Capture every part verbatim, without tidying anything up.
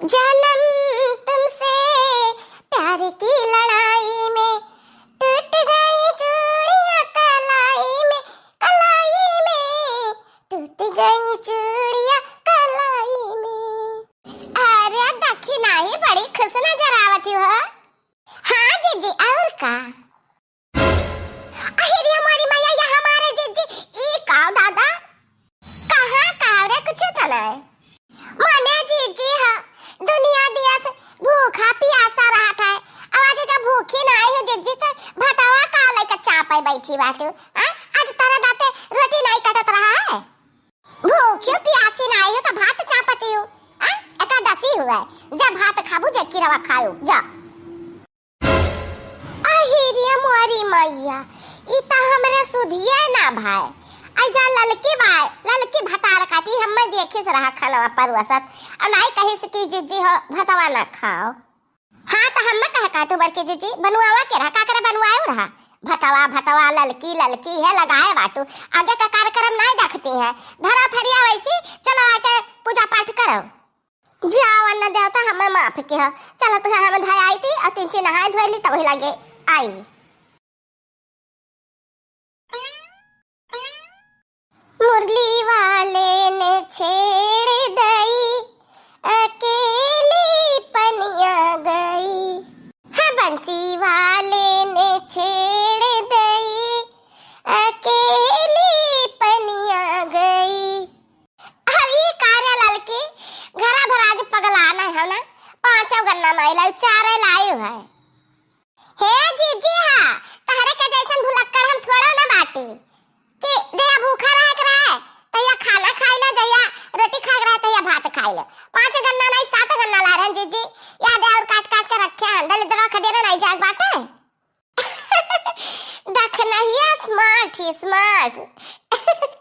जन्म तुमसे प्यार की लड़ाई में, टूट गई चूड़ियां कलाई में, कलाई में, टूट गई चूड़ियां कलाई में। अरे दखी नाही, बड़ी खुश नजर आवत हो। हाँ जीजी, और का? अहिरे मोरी मैया, ये हमारे जीजी, ई का दादा? कहाँ का रे, कुछ तो नहीं। मने जीजी ह, दुनिया दिया से भूखा पियासा रहत है। अब आज जब भूखी ना आई हो जीजी, तो भतवा का लइका चापे बैठी बाटू? हाँ? आज तोरे दाते रोटी नहीं कटत रहा है? भूखी पियासी ना आई हो तो भात चापती हो? हाँ? एकादशी हुआ है, जब भात खाबू जे किरवा खायो, जा। अहिरे मोरी मैया, ई त हमरे सुधिये ना भाई। आई जा ललकी बाय, ललकी भतार काटी, हम्मे देखिस रहा खानवा परुसत, और नाई कहिस कि जीजी हो भतवा ना खाओ। हाँ, त हम्मे कहे काटू बड़की जीजी, बनुआवा के रहा, का करे बनुआयो रहा? भतवा, भतवा, ललकी, ललकी है लगाए बाटू, आगे का कार्यक्रम नाई देखती है। धरा थरिया वैसी, चलो आके पूजा पाठ करो। जाओ अन्न देवता, हमें माफ किया। चलो, तुहे हम धयाई थी और तीन ची नहाए धोए ली, तब वही लगे आई। मुरली वाले ने छेड़ दई, अकेली पनिया गई। हाँ, बंसी वाले ने छेड़ दई, अकेली पनिया गई। अरे का रे ललकी, घरा भर आज पगला नहीं हो ना? पाँचों गन्ना नहीं लाई, चारे लाई है। हे जीजी हा, तहरे के जैसन भुलक्कड़ हम थोड़ा ना बाटी कि जहिया भूखा रहे के रहे, तहिया खाना खाई ले, जहिया रोटी खाए के रहे, तहिया भात खाई ले। पाँच गन्ना नहीं, सात गन्ना ला रहे हैं जीजी, याद है, और काट काट के रखे हैं, दलिद्रवा खदेरे नहीं जाग बाटे। दखनहिया smart ही smart।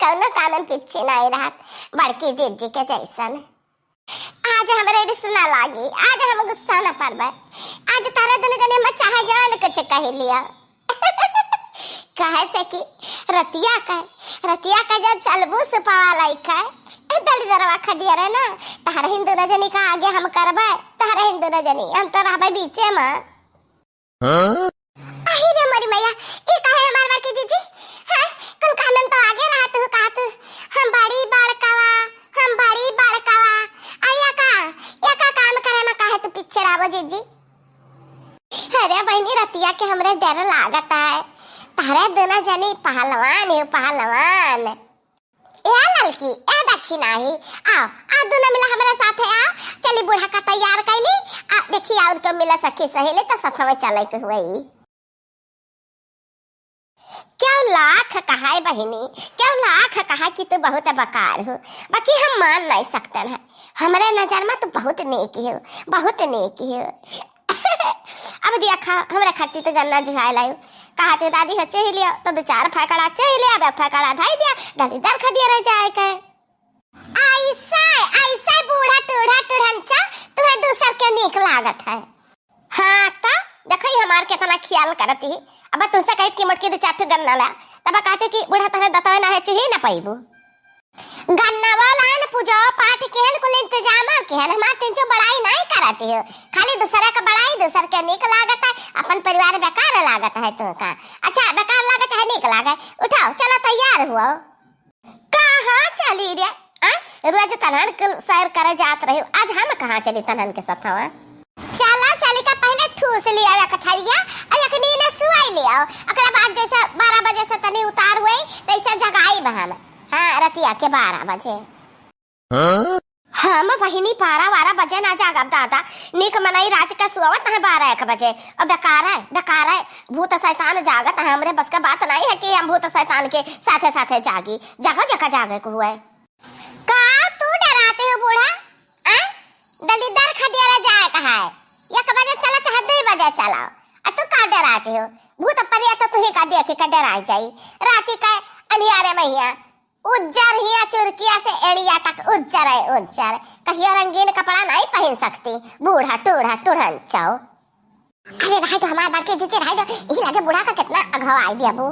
कौनो काम में पीछे नहीं रहत, बड़की जीजी के जैसन। आज हमरे रिस ना लागी, आज हम गुस्सा न परबे। आज तारे दुनो जने में चाहे जवन कुछ कह लिया। कहे से कि रतिया का, रतिया का जब चलबू सुपवा लइके, ए दलिद्रवा खदिया रहे ना, तहरे हिंदू रजनी का आगे हम करबे, तहरे हिंदू रजनी, हम तो रहबे बीचे में। हाँ? अही रे मोरी मैया, ई काहे हमार बड़की जीजी? हाँ, कुल काम में तो आगे रहत हो, कहत हो, हम बड़ी बड़कवा, हम बड़ी बड़कवा। आ या का, या का काम करे में काहे तू पीछे रहो जीजी? अरे बहिनी, रतिया के हमरे डर लागत है, तारे दुनो जनी पहलवान हो, पहलवान। ए ललकी, ए दखिनाही, आओ, आ दुनो मिला हमरे साथे आओ। चली बूढ़ा का तैयार कैली, आ देखी और के मिला सखी सहेली तो सथवे चले के हुए। क्यों लाख कहाए बहिनी, क्यों लाख कहा कि तू बहुत बेकार हो, बाकी हम मान नहीं सकते हैं। हमरे नजर में तू बहुत नेक हो, बहुत नेक हो। अब देखा, हमरे खातिर तो गन्ना जुहाए लायो। कहा ते दादी हो चुहि लियो, तो दो चार फैकड़ा चुहि लिया, अब फैकड़ा धाई दिया, दलिद्र खदिया रह जाए के। ऐसे, ऐसे बूढ़ा टूढ़ा टुढ़नचा, तुम्हें दूसर के नीक लागत है। हाँ, तो देखो ही हमार कितना ख्याल करती है। अब तुमसे कहित कि मोटकी दो चार ठो गन्ना ला, तब कहते कि बूढ़ा तोहरे दतवे ना है, चुहि ना पैबू। गन्नवा लान पूजो पाठ केहन कुल इंतजाम केहन, हमार तीन चो बड़ाई नाई करत हो, खाली दूसरा का बड़ाई, दूसर के नीक लागत है, अपन परिवार बेकार लागत है तो का। अच्छा, बेकार लागे चाहे नीक लागे, उठाओ, चलो तैयार हुओ। कहाँ चली रे? आ? रोज तनहन के सैर करे जात रही, आज हम कहाँ चली तनहन के सथवा? चलो, चली का पहले ठूस लिया एक थरिया, और एक नीने सुआई लिया, ओकरे बाद जैसे बारह बजे से तनी उतार हुई, तैसे जगाई बहन। हाँ, रतिया के बारह बजे। हाँ? हम बहिनी बारह बारह बजे ना जागब दादा, नीक मनई रात के सोवत है बारह एक बजे। और बेकार है, बेकार है, भूत शैतान जागत है, हमरे बस का बात नहीं है कि हम भूत शैतान के साथे साथे जागी। जागो जेका जागे को हुए। का तू डराते हो बूढ़ा? आ? दलिद्र खदिया रह जाए कहा है, एक बजे चला चाहे दो बजे चला, आ तू का डराते हो? भूत परिया तो तुही का देखे का डराए जाई, राती का अनियारे मैया उज्जर हिया चुरकिया से एड़िया तक उज्जर है उज्जर। कहियो रंगीन कपड़ा नहीं पहन सकती, बूढ़ा टूढ़ा टुढ़न चाओ। अरे रहे तो हमार बड़के जीजी रहे तो, यही लगे बूढ़ा का कितना अघवा आई दिया बू।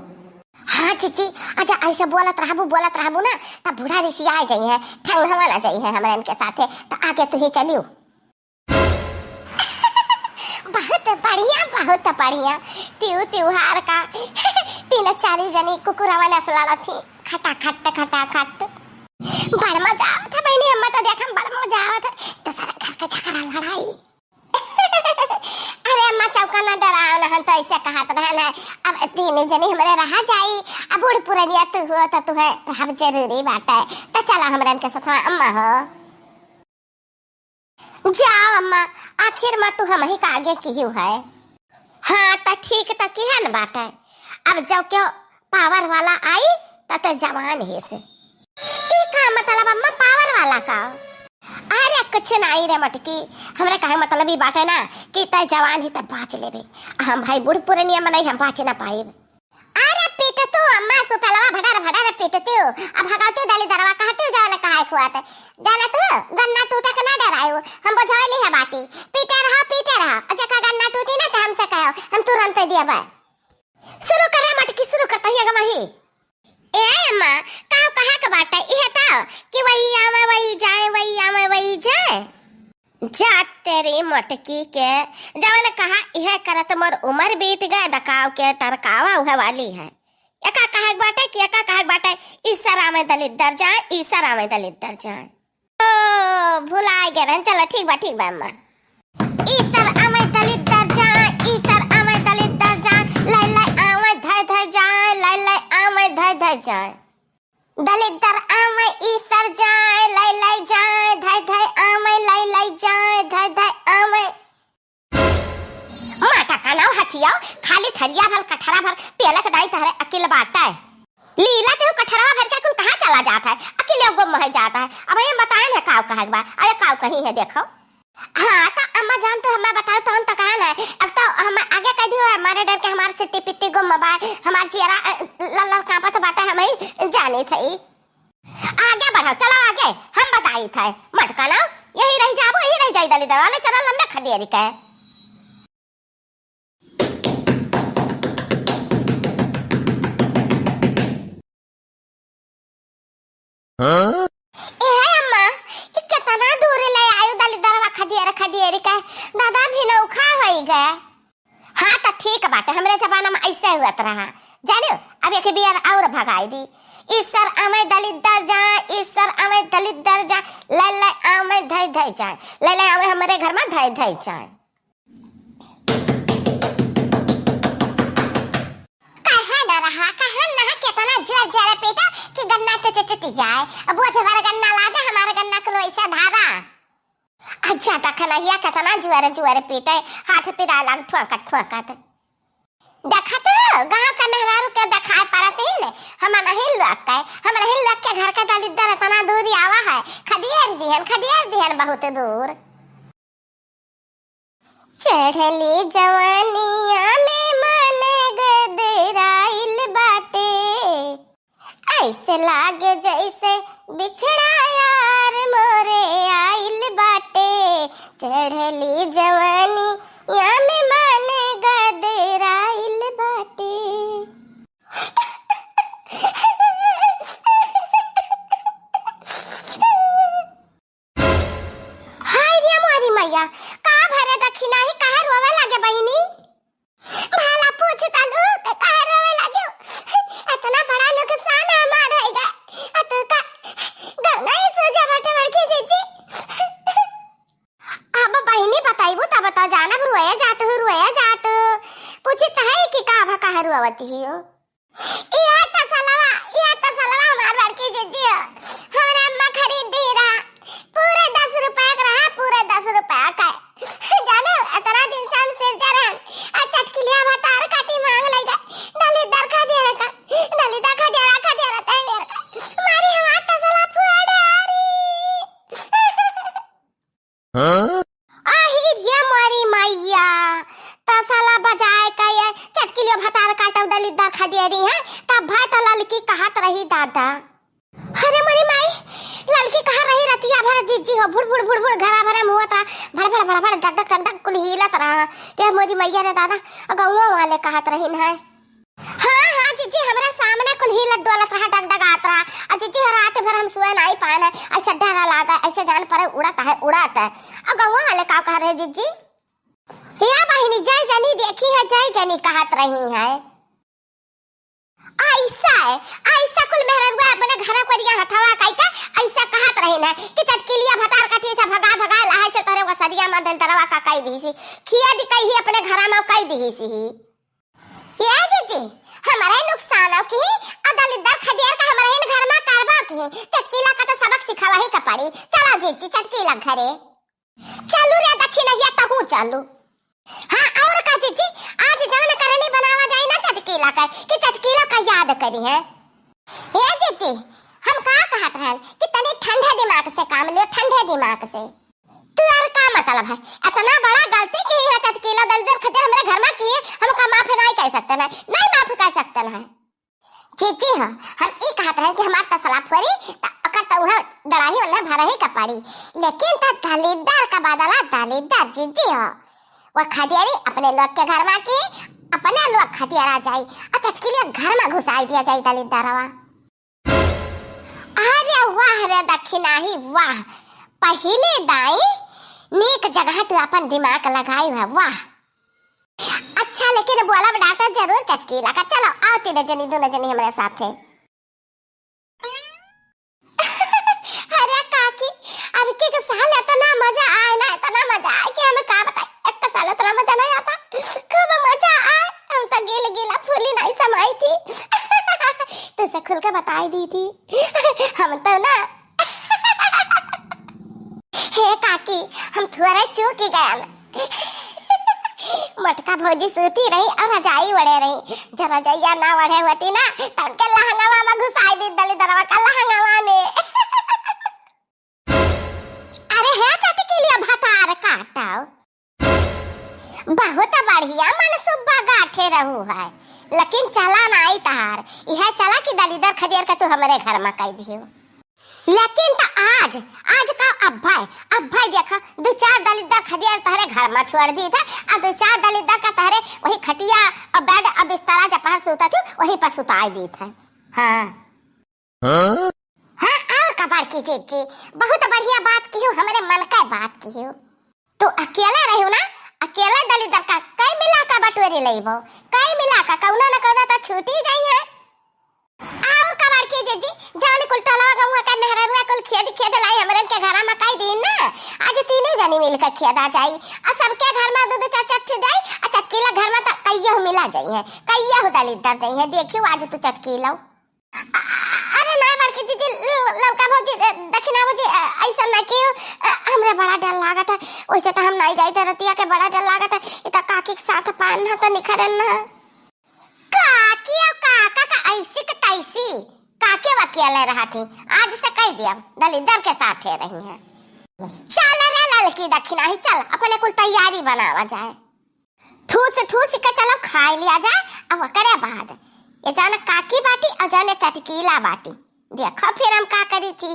हाँ जीजी, अच्छा ऐसे बोलत रहबू, बोलत रहबू ना, तब बूढ़ा जी सियाए जाई है, ठंगवा ना जाई है हमारे इनके साथे, तो आगे तू ही चलियो। बहुत बढ़िया, बहुत बढ़िया। तिउ तिउहार का तीन चारी जनी कुकुरवा नस लड़त ही, खटाखट, खटाखट। बड़ मजा आवत है बहिनी, हम्मा तो देखम बड़ मजा आवत है। दूसरे घर के झगड़ा लड़ाई। अरे अम्मा चौका ना डराओ ना, हम तो ऐसे कहत रहन है। अब तीन जनी हमरे रहा जाई, अब बूढ़ पुरनिया तू हो तो तुहे रहब जरूरी बाटे। तो चला हमरन के साथ अम्मा हो। जाओ अम्मा, आखिर मा तू हमही का आगे किहू है। हाँ, त ठीक त किहन बाटे। अब जब केहू पावर वाला आई, त ते जवान ही से। ई का मतलब अम्मा, पावर वाला का? अरे कुछ नाई रे मटकी, हमरे कहे मतलब ई बाटे ना कि ते जवान ही त बाँच लेबे। हम भाई बूढ़ पुरनिया मनई, हम बाँच ना पाइब। अरे पीटतू अम्मा सुपलवा भडर भडर पीटतू। अब हगावतू दलिदरवा कहतू जवन कहाए खुआत। जाना तू गन्ना टूटे के ना डरायू। हम बुझावली है बाटी। पीटे रहा, पीटे रहा। अच्छा का गन्ना टूटी ना तो हमसे कहो, हम तुरंत देबे। शुरू करे मटकी, शुरू करता ही अगवा ही। ए अम्मा, का कहा के बाटे? इहे तो कि वही आवे, वही जाए, वही आवे, वही जाए। जा तेरी मोटकी के, जवन कहा इहे करत मोर उमर बीत गए, डकाव के टरकावा उहे वाली है। एका कहे के बाटे कि एका कहे के बाटे, ईसर आवे दलिद्दर जाए, ईसर आवे दलिद्दर जाए। ओ, भुलाए गए रहन। चलो ठीक बा, ठीक बा अम्मा। ईसर आवे दलिद्दर जाए, ईसर आवे दलिद्दर जाए, लाई लाई आवे धय धय जाए, लाई लाई आवे धय धय जाए। दलिद्दर आवे ईसर जाए, लाई लाई जाए, धय धय आवे, लाई लाई जाए, धय धय आवे। माता का नाव हथियाओ, खाली थरिया भर, कठरा भर, पेलक दाई तहरे अकिल बाटे। लीला तेहू कठरवा भर के कुल कहाँ चला जात है, अकिल गुम है जात है। अब ये बताए ना काव कहे बा, अरे काव कहीं है देखो। हाँ, त अम्मा जान तो हमें बताओ तहन त कहा ना। अब तो हम आगे कह दियो, हमारे डर के हमार सिट्टी पिट्टी गुम बा, हमार जियरा, अ, लल्लर कांपत बाटे, हम ही जानी थई। आगे बढ़ो, चलो आगे, हम बताई थे। मटका ना, यही रह जाबो, यही रह जाई दलिदरवा, ले चलो लम्बे खदेरी के। हाँ? ए अम्मा, ई केतना दूर ले आयु दलिदरवा खदियर खदियर के। दादा भी नौखा होई गए। हाँ, त ठीक बाटे, हमरे जमाना में ऐसे हुअत रहा। जानियो, अब एक बियर और भगाई दी। ईसर आवे दलिद्दर जाए, ईसर आवे दलिद्दर जाए, ले ले आवे धई धई जाए, ले ले आवे हमरे घर में धई धई जाए। कहे न रहा, कहे न रहा, केतना जोर जोर पीटा कि गन्ना टूट टूट जाए। अब वो हमारे गन्ना ला दे, हमारे गन्ना को ऐसा धारा। अच्छा, त खनहिया केतना जुअर जुअर पीटे, हाथ पिराए लाग ठुआकत ठुआकत। देखत हो, गाँव के मेहरारू के देखाए पड़त ही ने, हम नहीं लोग के, हम नहीं लोग के घर के दलिद्दर एतना दूरी आवा है, खदियर दिहन, खदियर दिहन बहुत दूर। चढ़ली जवानिया में मन गदराइल बाटे, ऐसे लागे जैसे बिछड़ा यार मोरे आइल बाटे। चढ़ली जवानिया में मन गदराइल बाटे। हाय रे मोरी मैया, का भरे दखिना ही, काहे रोवे लागे बहिनी? भला पूछ तलू, त काहे रोवे लागे? इतना बड़ा नुकसान हमार होइगा, अ तू का गौना ही सूझा बाटे बड़की जीजी। अब बहिनी बताइबू तब तो जानब, रोए जात हूँ, रोए जात। पूछी त है कि का भा काहे रोवत ही हो? इहे तसलवा, इहे तसलवा हमार बड़की जिज्जी हो। हमरे अम्मा खरीद दी रहा। पूरे दस रुपया का रहा, पूरे दस रुपया का। जानो, इतना दिन से हम सिर जरन। आ चटकिलिया भतार काटी मांग लइगा। दलिद्दर खा दिया रखा। दलिद्दर खा दिया रखा, दिया रखा, दिया रखा। मारी हमार तसला फुआ डारी। हाँ? आही रे मोरी मैया, तसला बजाए के ये चटकिलियो भतार काटव दलिद्दर खदेरी है, तब भाई तो ललकी कहत रही दादा। अरे मोरी माई, ललकी कहा रही रतिया भर जिज्जी हो, भुड़ भुड़ भुड़ भुड़ घरा भरे मुहत रहा, भड़ भड़ भड़ भड़ डग डग डग डग कुल हिलत रहा। ये मोरी मैया रे दादा, गौवा वाले कहत रही न है। हाँ, हाँ, जिज्जी, हमरा सामने कुल हिलत डोलत रहा, डगडगात रहा। आ जिज्जी, रात भर हम सोए नाई पान है, ऐसे डर लागा, ऐसे जान पड़े उड़त है, उड़त है। आ गौवा वाले का कह रहे जिज्जी? या बहिनी, जय जनी देखी है, जय जनी कहत रही है। ऐसा है, ऐसा कुल मेहररुआ अपने घर करिया हथवा कई के ऐसा कहत रही ना कि चटकीलिया भतार कथी से भगा भगा लाहे से तोरे वसरिया में दलदरवा का कई दीसी। खिया दी कही अपने घरा में कई दीसी। ए जीजी, हमरे नुकसान हो की, आ दलिद्दर खदियार का हमरे इन घर में करबा की, चटकीला का तो सबक सिखावा ही का पड़ी। चलो जीजी, चटकीला घरे। चलू रे दखिनहिया, तहू चलू। हाँ, और का जीजी, आज जवन करनी बनावा जाई ना चटकीला का, कि चटकीला का याद करी है। ए जीजी, हम का कहत रहन कि तनी ठंडे दिमाग से काम ले, ठंडे दिमाग से। तोर का मतलब है? इतना बड़ा गलती की है चटकीला दलिद्दर खदियार हमरे घर में की, हम का माफ नहीं कर सकते ना, नहीं माफ कर सकते ना। जीजी हो, हम ई कहत रहन कि हमार तसला फोरी, त ओकर त उहे डराही ओन्हे भरही का पड़ी। लेकिन त दलिद्दर का बदला दलिद्दर जीजी हो। वो खदियारी अपने लोग के घर में की, अपने लोग खदियारा जाई, आ चटकीलिया घर में घुसाई दिया जाई दलिद्दरवा। अरे वाह रे दखिनाही वाह, पहिले दाई नीक जगह तू अपन दिमाग लगाई है, वाह। अच्छा, लेकिन बोलब डॉक्टर जरूर चटकीला का। चलो, आओ तीनों जनी, दोनों जनी हमरे साथे। अरे काकी, अब के, के साल इतना मजा आए ना, इतना मजा आए कि हमें का बताई। एक साल इतना मजा नहीं आता, खूब मजा आए। हम तो गिल गिला फूली नहीं समाई थी। तुझसे खुल के बताई दी थी। हम तो ना हे काकी, हम थोड़े चूक ही गए। मटका भौजी सूती रही और रजाई ओढ़े रही। जब रजाइया ना ओढ़े होती ना, तो उनके लहंगावा में घुसाई दी दलिद्दरवा का लहंगावा में। अरे हे चटकीलिया भतार काटाओ। बहुत बढ़िया मनसूबा गाठे रहू है, लेकिन चला नाई तहार। यह चला कि दलिद्दर खदियार का तू हमरे घर में कई दियो। लेकिन त आज, आज का अब्भय, अब्भय देखा, दो चार दलिद्दर खदियार तहरे घर में छोड़ दी था, और दो चार दलिद्दर का तहरे वही खटिया और बेड और बिस्तरा जहाँ पर सूता थी, वहीं पर सुताई दी था। हाँ। हाँ? हाँ, और का बड़की जीजी, बहुत बढ़िया बात किहू, हमरे मन का बात किहू। तू अकेले रहियो ना, अकेले दलिद्दर का कई मिला का बटोरी लेबो, कई मिला का कौनो न कौनो तो छूटी जाई है। और का बड़की जीजी, जान कुल टोलवा गौवा का मेहररुआ कुल खेद खेद लाई हमरन के घरा में कई दिन ना, आज तीनों जनी मिल के खेदा जाई, आ सबके घर में दो दो चार चार ठे जाई, आ चटकीला घर में तो कईयो मिला जाई है, कईयो दलिद्दर जाई है, देखियो आज तू चटकीला। अ-, अरे ना बड़की जीजी, ल-, ललका भौजी, अ, दखिना भौजी, अ, ऐसा ना कियो, अ, हमरे बड़ा डर लागत है, वैसे तो हम नहीं जाइत रतिया के, बड़ा डर लागत है, इता काकी के साथ पान ना तो निखरन ना। काकी और काका का ऐसी के तैसी, काके वकिया ले रहा थी, आज से कह दिया, दलिद्दर के साथ है रही है। चल रे ललकी दखिना ही, चल अपने कुल तैयारी बनावा जाए। ठूस ठूस के चलो खाई लिया जाए। अब ओकरे बाद ये जौन काकी बाटी और जौन चटकीला बाटी, देखो फिर हम का करी थी।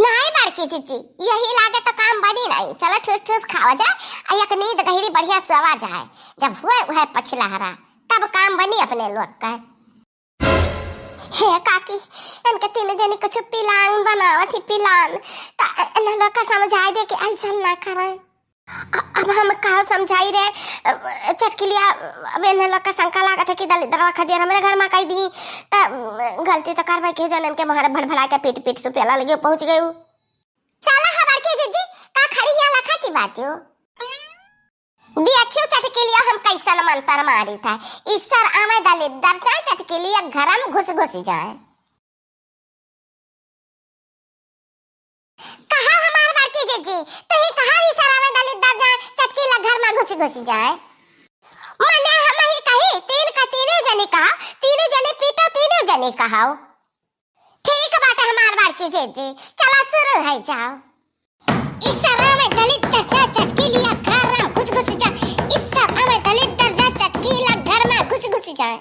नहीं बड़की जीजी, यही लागे तो काम बनी नहीं। चलो ठूस ठूस खावा जाए, आ एक नींद गहरी बढ़िया सोवा जाए। जब हुए वह पछिलहरा, तब काम बनी अपने लोग का। हे काकी, इनके तीन जनी कुछ पिलान बनावत ही, पिलान। त इन्हें लोग का समझाई दे कि ऐसा ना करें। अ-, अब हम का समझाई रे, अ, चटकिलिया, अब इन्हें लोग का शंका लागत है कि दलिद्रवा खदियार हमरे घर में कई दी, त गलती तो करबे के, जौन इनके मोहरे भड़भड़ा के पीट पीट सुपेला लगे पहुँच गए। चला हमार के जीजी, का खड़ी हिया लखा की बात हो? देखियो चटकिलिया हम कैसन मंतर मारी था। ईसर आवे दलिद्दर जाए, चटकिलिया घरम घुस घुस जाए। कहा हमार बड़की जीजी, तू ही कहा ईसर आवे दलिद्दर जाए, चटकिलिया घर में घुस घुस जाए। मने हम ही कही, तीन का तीने जनी कहा, तीने जनी पीटो, तीने जनी कहाओ। ठीक बाटे हमार बड़की जीजी, चला शुरू है जाओ। ईसर आवे दलिद्दर जाए, चटकिलिया घर में घुस घुस जाए। ईसर आवे दलिद्दर जाए, चटकिलिया घर में घुस घुस जाए।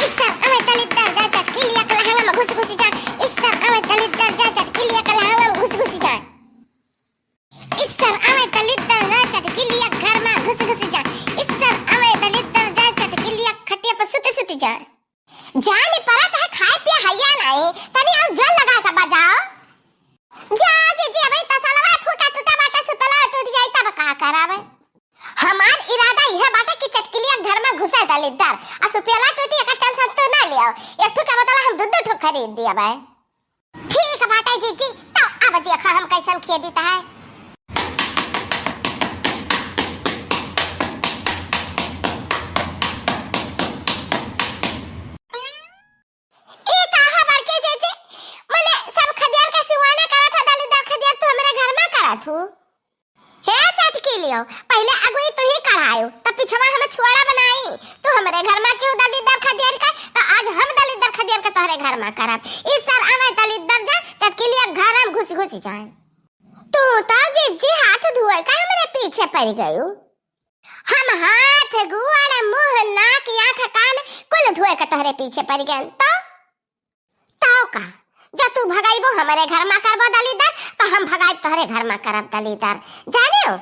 ईसर आवे दलिद्दर जाए, चटकिलिया के लहंगा में घुस घुस जाए। ईसर आवे दलिद्दर जाए, चटकिलिया के लहंगा में घुस घुस जाए। ईसर आवे दलिद्दर जाए, चटकिलिया घर में घुस घुस जाए। ईसर आवे दलिद्दर जाए, चटकिलिया खटिया पर सुत सुत जाए। जानी परत है, खाए पिए हैया नहीं, तनी और जोर लगा के बजाओ। जा जीजी, अबे तसलवा फूटा टूटा बाटे, सुतला टूट जाई तब का करावे? हमार इरादा यह बाटे कि चटकिलिया घर में घुसे दलिद्दर, आ सुपेला टूटी एकर tension तू ना लियो, एक ठो के बदला हम दू दू ठो खरीद दिया भाई। ठीक बाटे जीजी, तो अब देखा हम कैसन खेदित है। ई का है बड़की जीजी? मने सब खदियर के सिवाने करत है, दलिद्दर खदियर तू हमरे घर में करत हू। हे चटकिलियो, पहिले अगुई तू ही करायो, तब पिछवा हमें छुआरा बनाई। तू हमरे घर में क्यों दलिद्दर खदियर का, तो आज हम दलिद्दर खदियर के तोहरे घर में करब। ई सर आवे दलिद्दर जा, चटकिलिया घर में घुस घुस जाए। तू तो जीजी हाथ धोए का हमरे पीछे पड़ गयू। हम हाथ, गोड़, मुँह, नाक, आँख, कान कुल धोए के तोहरे पीछे पड़ गए। तो, तो का? जो तू भगाइबो हमरे घर में करबो दलिद्दर, तो हम भगाइब तोहरे घर में करब दलिद्दर। जानियो?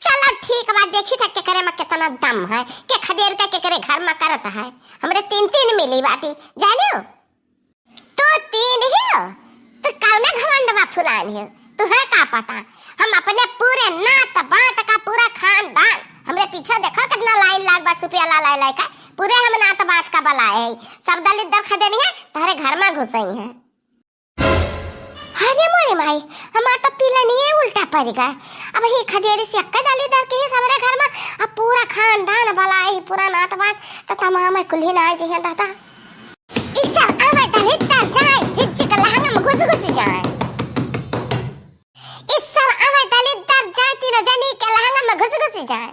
चलो ठीक बा, देखी था केकरे में कितना दम है, के खदेर के केकरे घर में करत है। हमरे तीन तीन मिली बाटी, जानियो? तो तीन ही हो, तो कौने घमंड में फुलान हो? तुहे का पता, हम अपने पूरे नात बात का पूरा खानदान, हमरे पीछे देखो कितना लाइन लाग बा सुपेला लाई लाई का, पूरे हम नात बात का बलाए हैं, सब दलिद्दर खदेरी है, तोहरे घर में घुसई है। अरे मोरे माई, हमार तो पिलनिये उल्टा पड़ गए। अब ही खदेरी से अक्का दलिद्दर के ही हमरे घर में, अब पूरा खानदान बलाए ही, पूरा नात बात, तो तमाम कुल्ही ना आए जी हैं दादा। ई सब आवे दलिद्दर जाए, जिज्जी के लहंगा में घुस घुस जाए। ई सब आवे दलिद्दर जाए, तीनों जनी के लहंगा में घुस घुस जाए।